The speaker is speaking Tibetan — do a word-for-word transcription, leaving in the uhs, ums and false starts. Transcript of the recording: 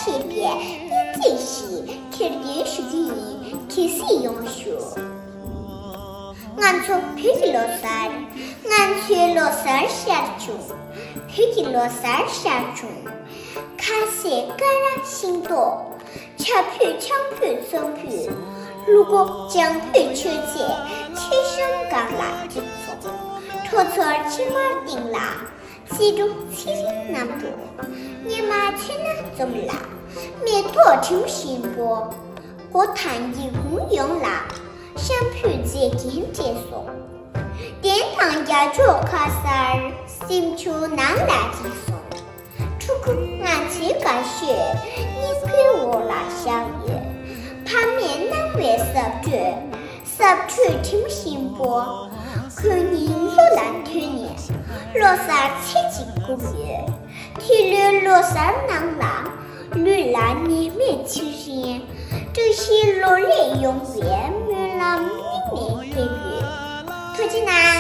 ཞེས་པའི་སྙན་ཚིག་ཞིག་ཐེར་འདོན་ཞུ་རྒྱུ་ཡིན། གལ་སྲིད་ཡོང་ཞུ། ང་ཚོ་བོད་ཀྱི་ལོ་གསར། ང་ཚོའི་ལོ་གསར་ཤར་བྱུང་། བོད་ཀྱི་ལོ་གསར་ཤར་བྱུང་། ཁ་ཟས་ཀ་ར་ཤིང་ཏོག་ཆ་ཕུད་ཆང་ཕུད་རྩམ་ཕུད། ལུག་གོ་ལྕང་ཕུད་མཆོད་རྫས་མཆོད་བཤམས་སྒང་ལ་བསྒྲིགས་སོང་། ཁྲོ་ཚོར་ཕྱེ་མར་སྟེང་ལ། སེ་འབྲུ་ཚེ་རིང་གནམ་གྲུ། སྙེ་མ་ཚོད་ན་འཛོམས་ལ། མེ་ཏོག་དྲིམ་ཞིམ་པོ། སྒོ་དང་སྒེའུ་ཁུང་ཡོངས་ལ། ཤམ་ཕུད་མཛེས་རྒྱན་སྤྲས་སོང་། གདན་དང་རྒྱ་ཕྱོགས་ཁ་གསར། སེམས་ཆུང་ནང་ལ་བསྒྲིགས་སོང་། ཕྲུ་གུ་ང་ཚོའི་དགའ་ཤོས། སྙིང་ཁུའི་འོག་ལ་བཞག་ཡོད། ཕ་མས་གནང་བའི་གཟབ་སྤྲོས། གཟབ་སྤྲོས་དྲིམ་ཞིམ་པོ། ཁོས་ཉིན་གློ་ལ་ཐོན་ནས། ལོ་གསར་ཚེ་གཅིག་བསྒུགས་ཡོད། འདི་ལོའི་ལོ་གསར་ནང་ལ། ལུས་ལ་ནད་མེད་ཚེ་རིང་། བཀྲ་ཤིས་ལོ་ལེགས་ཡོང་བའི་སྨོན་ལམ་སྙིང་ནས་འདེབས་ཡོད། ཐུགས་རྗེ་གནང་།